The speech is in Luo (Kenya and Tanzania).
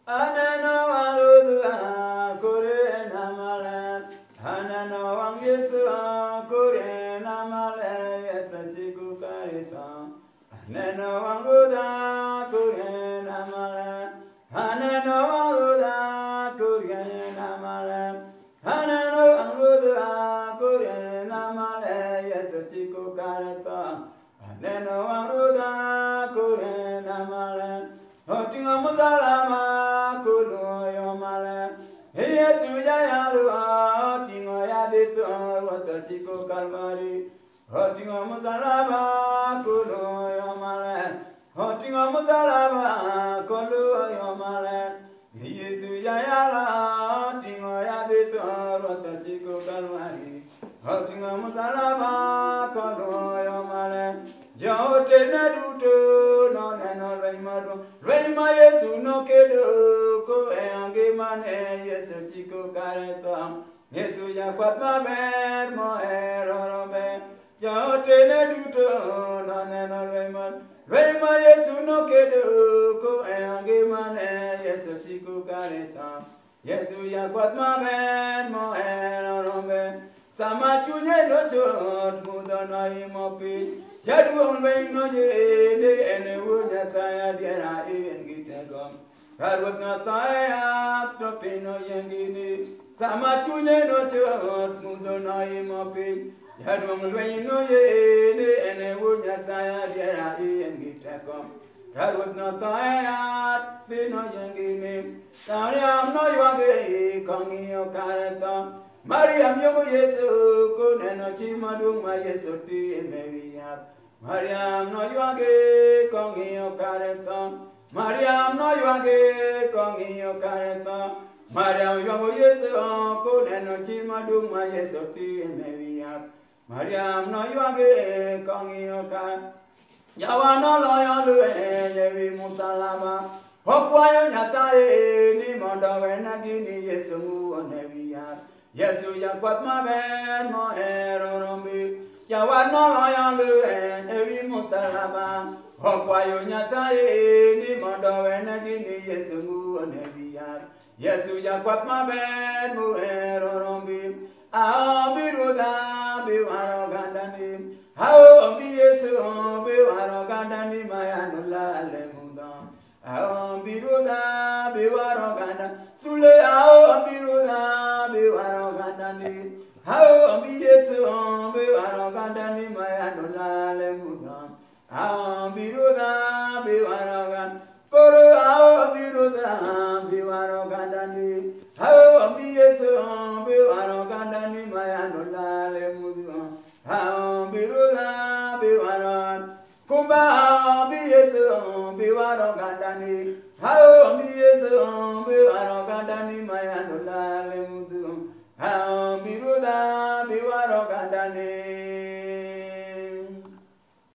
Aneno wang' Ruodha korena maler. Aneno wang' Yesu korena maler. Yesu chiko kare tho. Aneno wang' Ruodha korena maler. Aneno wang' Ruodha korena maler. Aneno wang' Ruodha korena maler. Yesu chiko kare tho. Aneno wang' Ruodha korena maler. Oting'o msalaba koluwo maler. Yesu jayalo oting'o yadh tho Ruoth ochiko Kalvari. Oting'o msalaba koluwo maler. Oting'o msalaba koluwo maler. Yesu jayalo oting'o yadh tho Ruoth ochiko Kalvari. Oting'o msalaba koluwo maler. Jootene duto noneno lweny maduong', lweny ma Yesu nokedo koweyo ngimane. Yesu chiko kare tho. Yesu jakwath maber mohero rombe. Jootene duto noneno lweny maduong', lweny ma Yesu nokedo koweyo ngimane. Yesu chiko kare tho. Yesu jakwath maber mohero rombe. Sama chunye nochot mudho noimo piny. Jaduong' lweny noyie ni en e wuod Nyasaye adiera en gi teko. Ka Ruoth notho e yath to piny noyiengni. Sama chunye nochot mudho noimo piny. Jaduong' lweny noyie ni en e wuod Nyasaye adiera en gi teko. Ka Ruoth notho e yath piny noyiengni. Mariam noywage kong'iyo kare tho. Mariam yogo Yesu koneno chi maduong' ma Yesu timo e wi yath. Mariam noywage kong'iyo kare tho. Mariam noywage kong'iyo kare tho. Mariam ywago Yesu koneno chi maduong' ma Yesu timo e wi yath. Mariam noywage kong'iyo kare. Jawa noloyo lweny ewi musalaba. Okwayo Nyasaye ni mondo owenegi ni Yesu ng'uon ewi yath. Yesu jakwath maber mohero rombe. Jawa noloyo lweny ewi musalaba. Okwayo Nyasaye ni mondo owenegi ni Yesu ng'uon ewi yath. Yesu jakwath maber mohero rombe. Aombi Ruodha bi waro ogandani. Aombi Yesu bi waro ogandani mayano lal e mudho. Aombi Ruodha bi waro oganda. Sule aombi Ruodha bi waro ogandani. Aombi Yesu bi waro ogandani mayano lal e mudho. Aombi Ruodha bi waro oganda. Koro aombi Ruodha bi waro ogandani. Aombi Yesu bi waro ogandani mayano lal e mudho. Aombi Ruodha bi waro. Kumba aombi Yesu bi waro ogandani. Aombi Yesu bi waro ogandani mayano lal e mudho.